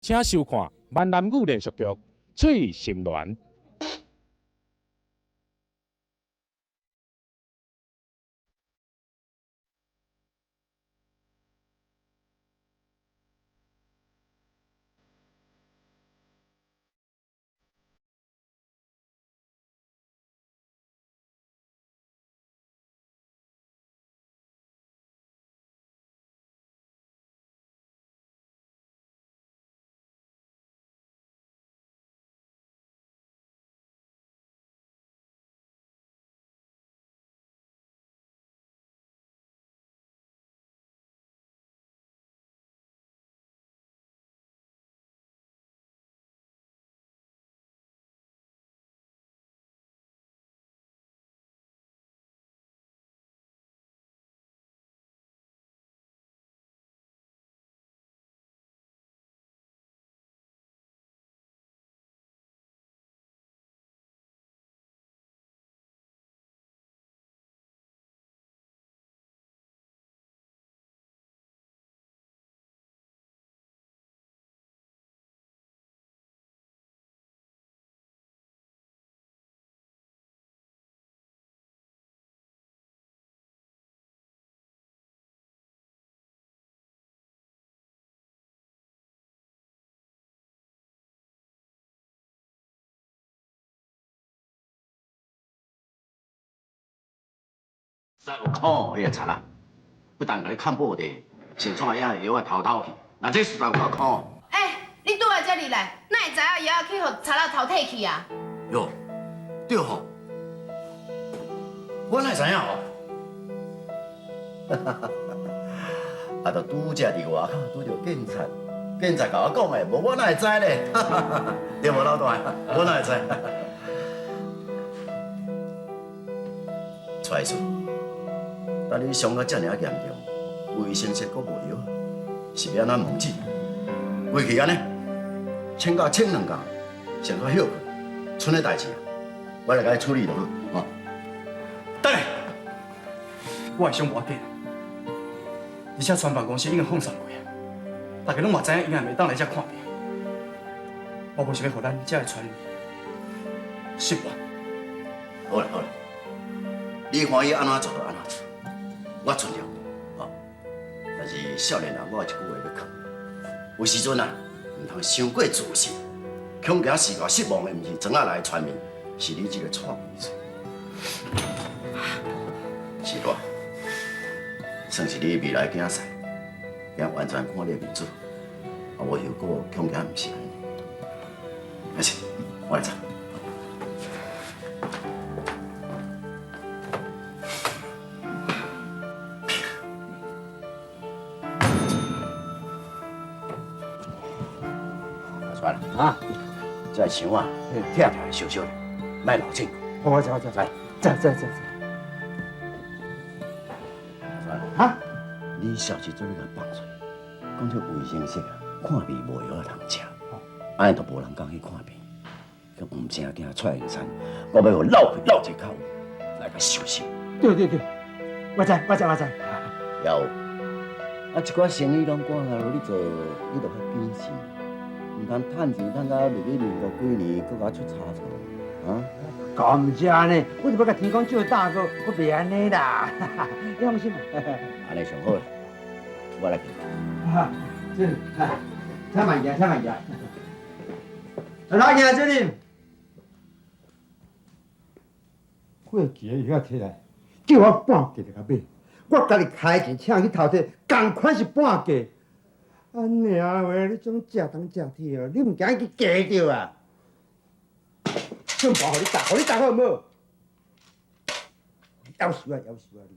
請收看閩南語連續劇《翠心戀》。实有苦，你个贼啊！不但共你砍布地，先创遐药仔偷偷去，那这实在有够苦。欸，你拄来遮里来，哪会知影药仔去予贼仔偷摕去啊？哟，对吼，我哪会知影哦？啊，就拄才伫外口拄著警察，警察共我讲的，无我哪会知咧？对无老大？我哪会知？蔡叔，当你伤到遮尔啊严重，卫生室阁无药，是欲按怎问诊？规气按呢，请假请两工，先去歇困，賰的代志，我来共你处理就好。哦，等下，我的伤无要紧，而且传办公室已经放送过啊，大家拢嘛知影伊也袂当来遮看病。我无想欲予咱遮的村民失望。好啦好啦，你欢喜按怎做就按怎做，我尊重你。哦，但是少年人，我有一句话欲劝，有时阵啊，毋通伤过自信，恐惊是偌失望的，毋是庄仔内的村民，是你这个蔡医师。是偌，算是你未来囝婿，惊完全看你的面子，啊，无后果恐惊毋是按呢。没事，我来走。阿川啊，这个墙啊，拆拆烧烧，莫留证据。我知我知，来，走走走走。阿川啊，你消息做你共放出，讲这卫生室啊，看病无药仔通食，按呢就无人敢去看病。阁毋正惊蔡荣山，我欲予落气落一口，来共收拾。对对对，我知我知我知。也有，啊，一寡生意拢赶来予你做，你著较谨慎，毋通趁钱趁到入去民国几年，阁共出差错，啊？敢毋是按呢？我就欲共天公借胆阁，我袂按呢啦，你放心。按呢上好啦，我来去。啊，这，请慢行，请慢行。来行，主任。过期的药仔摕来，叫我半价就共买，我家己开钱请人去偷摕，仝款是半价。啊娘话，你种食东食铁哦，你毋惊去加著啊？算盘予你答，予你答好无？夭寿啊，夭寿啊你！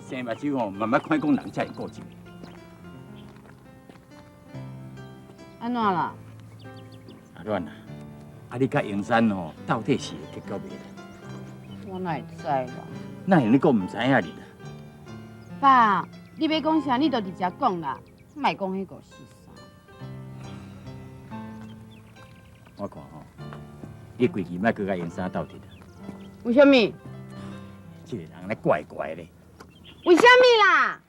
生目睭吼，慢慢看讲人才会固执。按怎啦？阿阮啊，啊你佮英山吼，到底是会结局袂啦？我哪会知啦？哪会你阁毋知影哩啦？爸，你欲讲啥，你就直接讲啦，莫讲彼五四三。我看吼，你规气莫阁佮英山斗阵啦。为啥物？这个人咧怪怪咧。为啥物啦？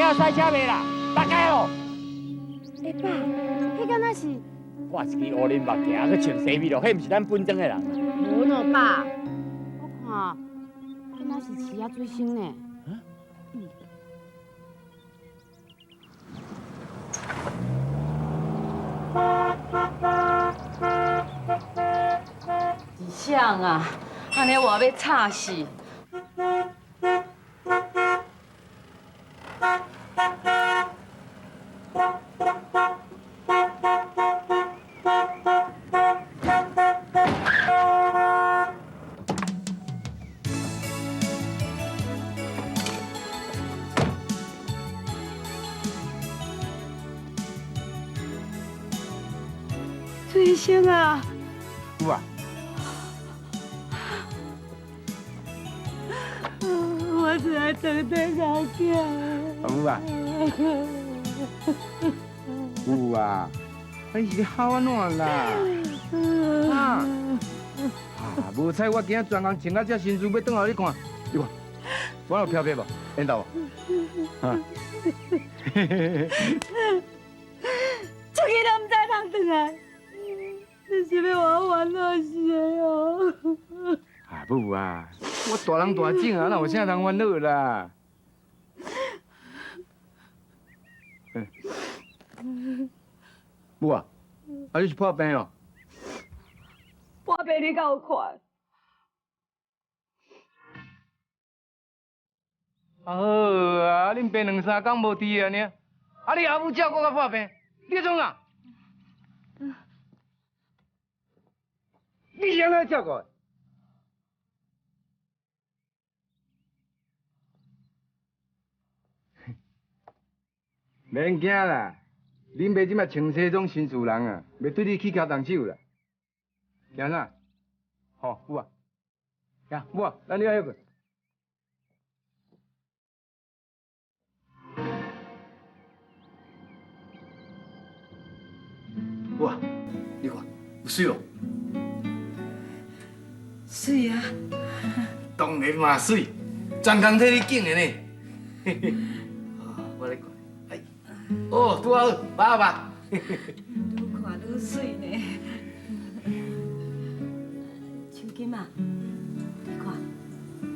遮驶车袂啦？大概哦。欸爸，彼敢若是？挂一支乌林目镜，阁穿西米露，彼毋是咱本庄的人啦。无喏，爸，我看敢若是饲仔水星呢。是啥啊？按呢我欲吵死！水星啊！有啊。我是来等待阿囝。阿母啊，有啊，你是咧哭按怎啦？啊，啊，无彩我今仔专工穿到这身躯，欲转予你看，你看，我有飘飘无？缘投无？啊？出去都毋知通转来，你是欲我烦恼死的哦！啊，母啊，我大人大种啊，哪有啥通烦恼啦？母啊，啊你是破病哦？破病你敢有看？啊好啊，恁爸两三工无伫啊尔，啊你阿母照顾甲破病，你咧创啥？你是按怎照顾的？免惊啦，恁爸这摆穿西装新事人啊，袂对你起跤动手啦。惊啥？好，母啊，行，母啊，咱了歇睏。母啊，你看有媠无？媠啊！当然嘛媠，专工替你拣的呢。我来看，哎，哦，拄好，爸爸。愈看愈媠呢。秋金啊，你看，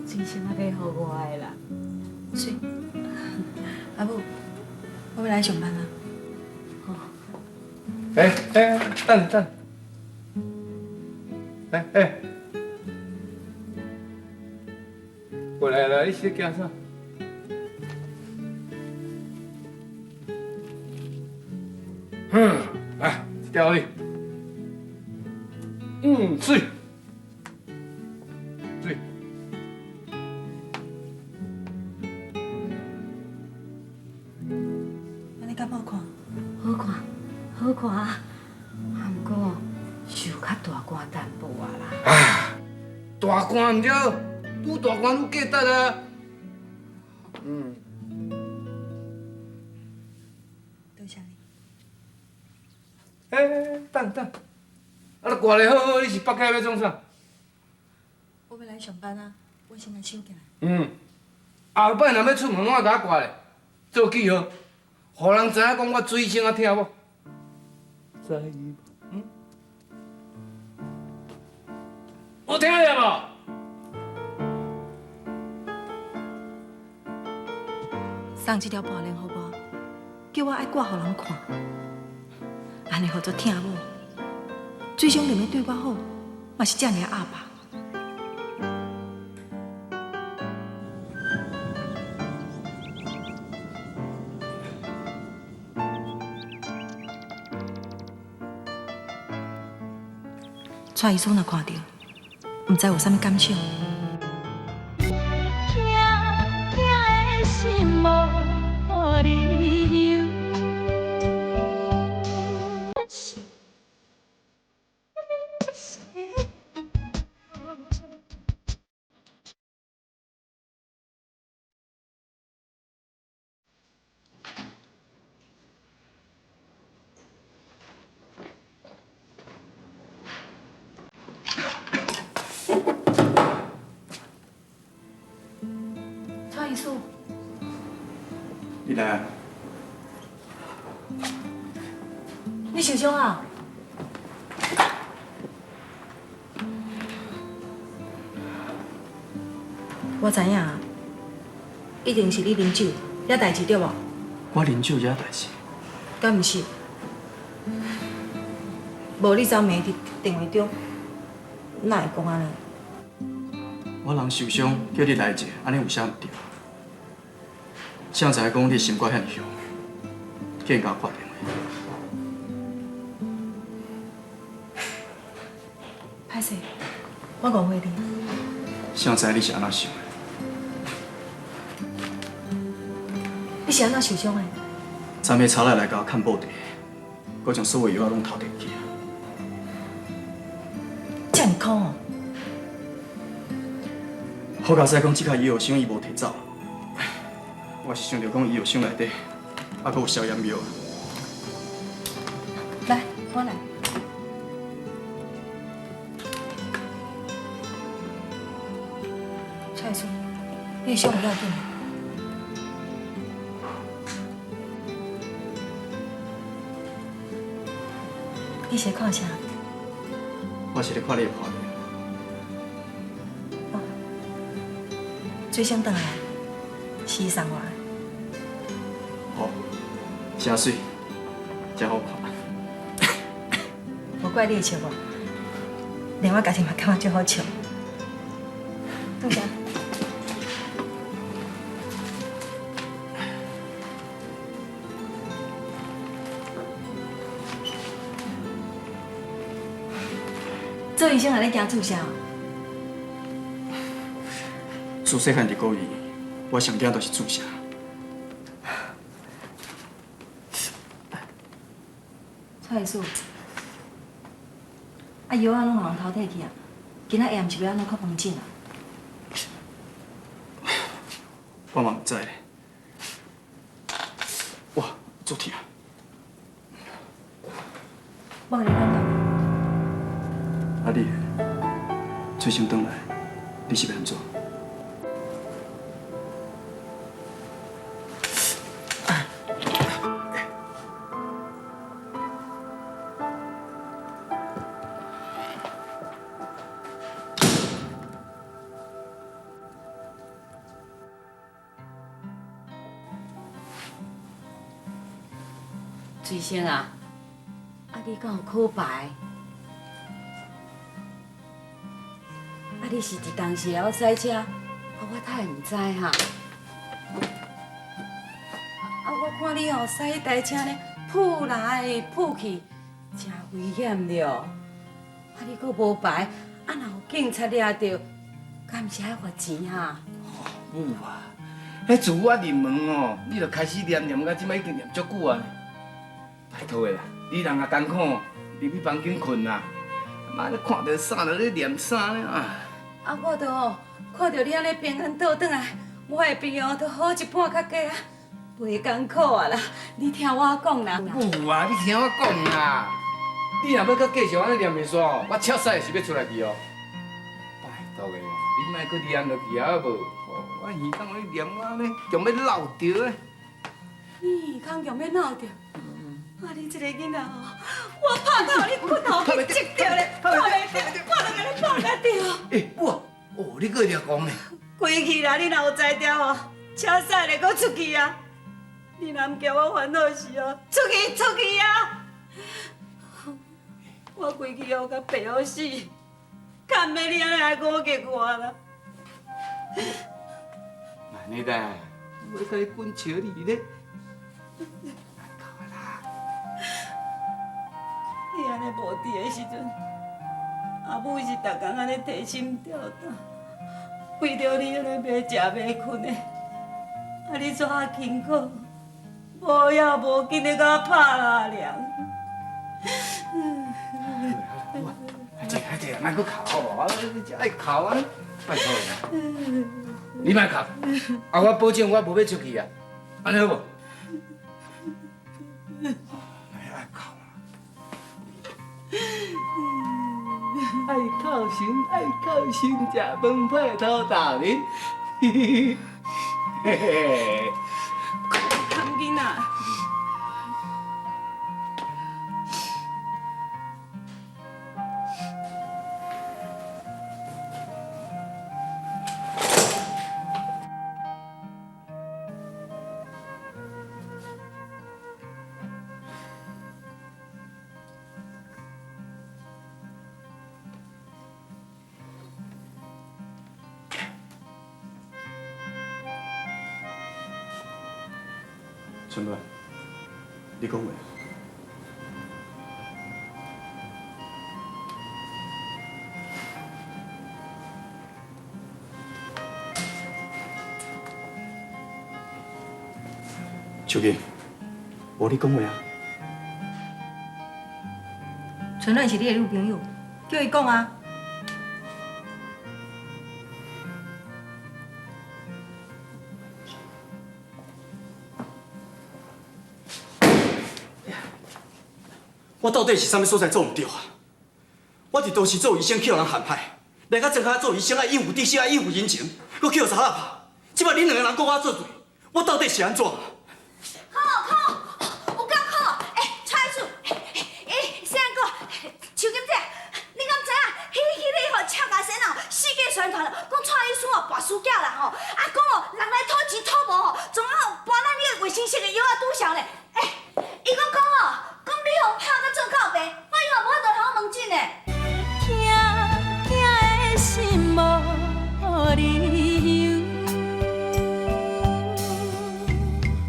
水星仔买予我的啦。媠。阿母，我欲来上班啊。哎哎，等等，哎哎，过来啦！你是咧惊啥？哼，来，这条予你。嗯，媠，媠。按呢敢好看？好看，好看啊！啊，毋过受较大汗淡薄仔啦。啊，大汗毋对，愈大汗愈价值啊。嗯。多谢你。哎，等等，啊，你挂咧好好，你是缚起来欲创啥？我欲来上班啊，我先来收起来。嗯，后摆若欲出门，拢爱共我挂咧，做记号，予人知影讲我水星仔疼某。知无？嗯？有听著无？送这条布链予我，叫我爱挂予人看，按呢号做疼某。水星连欲对我好，嘛是遮尔鸭霸。蔡医师若看著，毋知有啥物感想。疼疼的心无理由。蔡医师，你來啊！你受傷啊？我知影，一定是你啉酒惹代誌對無？我啉酒惹代誌？敢毋是？無你昨暝佇電話中，哪會講按呢？我人受傷，叫你來一下，按呢有啥毋對？誰知講你心肝遐爾雄，竟然共我掛電話。歹勢，我誤會你。誰知你是按怎想的？你是按怎受傷的？昨暝查來來共我看布袋，閣將所有藥仔攏偷摕去。遮爾苦哦！好佳哉講，這跤醫藥箱伊無提走。我是想著講醫藥箱內底猶閣有消炎藥。來，我來。蔡叔，你的傷有要緊嗎？你是咧看啥？我是咧看你的破面。哦，水星轉來，是伊送我的。哦，真媠，真好看。無怪你會笑我，連我家己嘛感覺足好笑。多謝。做醫生按呢驚注射？自細漢佇孤兒，我上驚就是注射。蔡醫師，啊藥仔攏予人偷摕去啊！今仔下暗是欲按怎看門診啊？我嘛毋知咧。哇，足疼！我共你講啦。啊你，翠生轉來，你是欲按怎？水星啊，啊你敢有考牌？啊你是伫当时会晓驶车？啊我太毋知哈。啊我看你吼驶彼台车呢，扑来扑去，真危险了。啊你阁无牌，啊若予警察掠著，敢是爱罚钱哈？母啊，彼自我入门哦，你就开始念念到这摆已经念足久啊。拜托的啦，你人也艰苦，入去房间睏啦，妈你看著啥就咧念啥呢啊！啊，我都吼看著你按呢平安倒转来，我的病哦都好一半较加啊，袂艰苦啊啦。你听我讲啦。母啊，你听我讲啦，你若欲阁继续按呢念下煞哦，我超驶是欲出来去哦。拜托的啦，你莫阁念落去啊，好无？我耳孔咧念我按呢，强欲落著咧。你耳孔强欲落著？啊！你这个囡仔吼，我拍到你骨头去折著咧，拍袂著，我就共你拍甲著。欸，母啊，哦，你阁会讲呢？规气啦！你若有才调吼，车驶咧阁出去啊！你若毋惊我烦恼死哦，出去出去啊！我规气哦，甲白好死，较毋免你按呢来攻击我啦。按呢啦，我咧共你滚笑你咧。你按呢无佇的时阵，阿母是逐工按呢提心吊胆，为著你按呢袂食袂睏的，啊你煞遐辛苦，无要无紧的共我拍拉凉。阿姐阿姐，莫阁哭好无？我你这爱哭啊！拜托啦，你莫哭，啊我保证我无欲出去啊，按呢好无？爱靠神，爱靠神，食饭配土豆泥。嘿嘿嘿。囡仔。春暖，你讲话。秋金，无你讲话啊？春暖是你的女朋友，叫伊讲啊。我到底是啥物所在做毋对啊？我伫都市做医生，去予人陷害，来到庄跤做医生爱应付知识，爱应付人情，阁去予查某拍。这摆恁两个人阁我作对，我到底是按怎？好，好，有够好！欸，蔡医师，欸，细汉哥，秋金姐，你敢知影？彼个吼赤甲仙哦，四界宣传讲蔡医师哦跋输囝啦吼，啊讲哦人来讨钱讨无吼，总啊跋咱你个卫生室的药仔拄销咧。欸，伊阁讲哦。讲你予拍甲做狗病，我以后无法度通问诊的。疼疼的心无理由，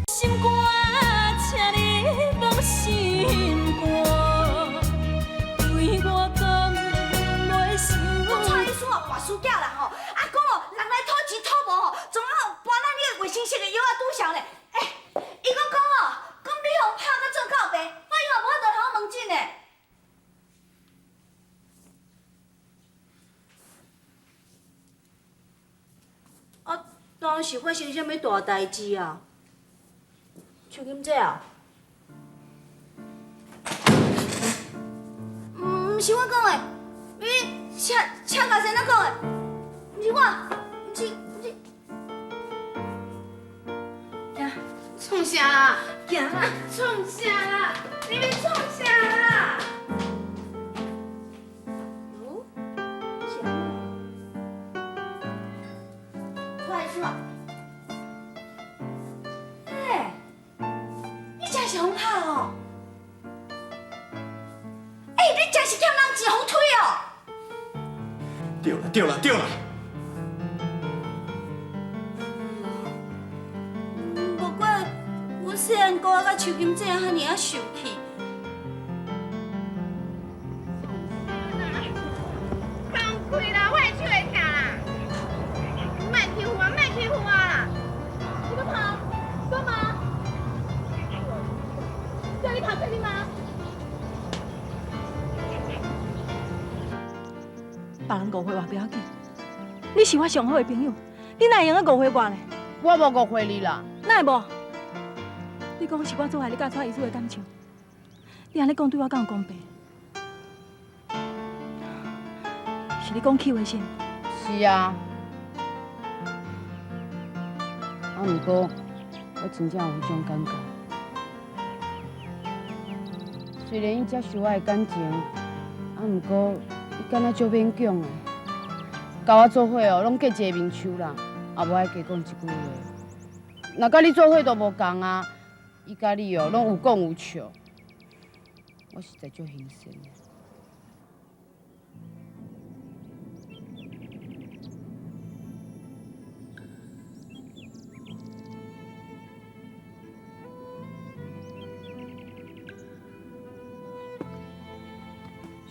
心肝，请你放心肝，对我讲袂想。讲蔡医师哦，跋输囝啦吼，啊讲哦，人来讨钱讨无吼，总啊跋咱你个卫生室的药仔拄销咧。欸，伊阁讲哦，讲你予拍甲做狗病。我以后无法度通问诊的。啊，当时发生啥物大代志啊？秋金姐啊？毋是我讲的，你赤赤甲先生讲的，毋是我，毋是毋是。行，创啥啦？行啦，创啥啦？你欲创啥啦？哟，是按怎？蔡医师啊，欸，你真是予人拍哦！欸，你真是欠人钱予人推哦！对啦对啦对啦！无怪阮细汉哥佮秋金姐遐尔仔受气。放开啦，我的手会疼啦！莫欺负我，莫欺负我啦！你阁跑，干嘛？叫你跑，叫你妈！别人误会我不要紧，你是我上好的朋友，你哪会用得误会我呢？我无误会你啦。哪会无？你讲是我阻碍你佮蔡医师的感情，你按呢讲对我敢有公平？是你讲起话先？是啊。啊，毋过我真正有彼种感觉。虽然伊接受我的感情，啊，毋过伊敢若足勉强的，佮我做伙哦，拢隔一个面树啦，也无爱加讲一句话。若佮你做伙都无仝啊，伊佮你哦，拢有讲有笑，我实在足兴奋的。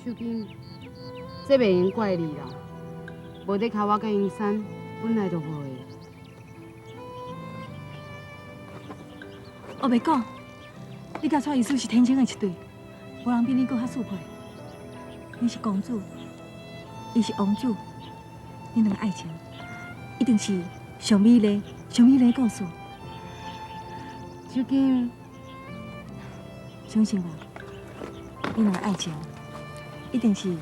秀金，这袂用怪你啦，无得靠我佮英山，本来就无会。我袂讲，你佮蔡医师是天生的一对，无人比你阁较适配。你是公主，伊是王子，恁两个爱情一定是上美丽、上美丽的故事。秀金，相信我，恁两个爱情一定是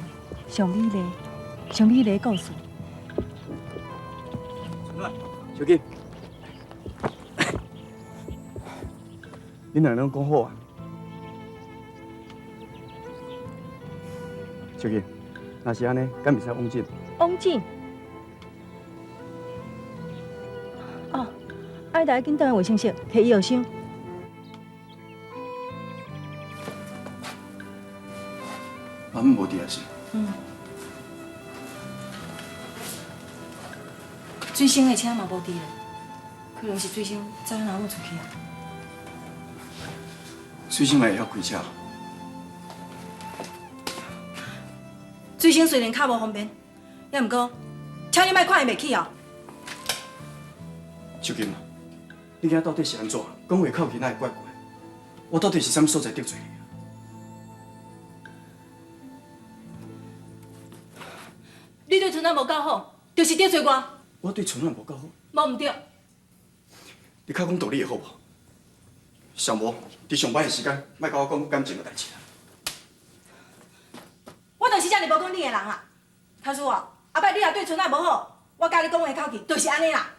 上美丽、上美丽的故事。春暖，秀金。恁兩个攏講好啊。小金，若是按呢，敢袂使往診？往診？哦，愛來緊轉來衛生室，提醫藥箱。阿姆無佇啊是？嗯。水星的車嘛無佇咧，可能是水星載阿母出去啊。水星嘛會曉開車。水星雖然較無方便，也毋過，請你莫看伊袂起哦。秋金啊，你今仔到底是按怎？講話口氣哪會怪怪？我到底是啥物所在得罪你啊？你對春仔無夠好，就是得罪我。我對春仔無夠好？無毋對。你較講道理會好無？上無佇上班的時間，莫佮我講感情的代誌啦。我就是遮爾無講理的人啦。卡叔哦，後擺你若對春仔無好，我佮你講話口氣就是按呢啦。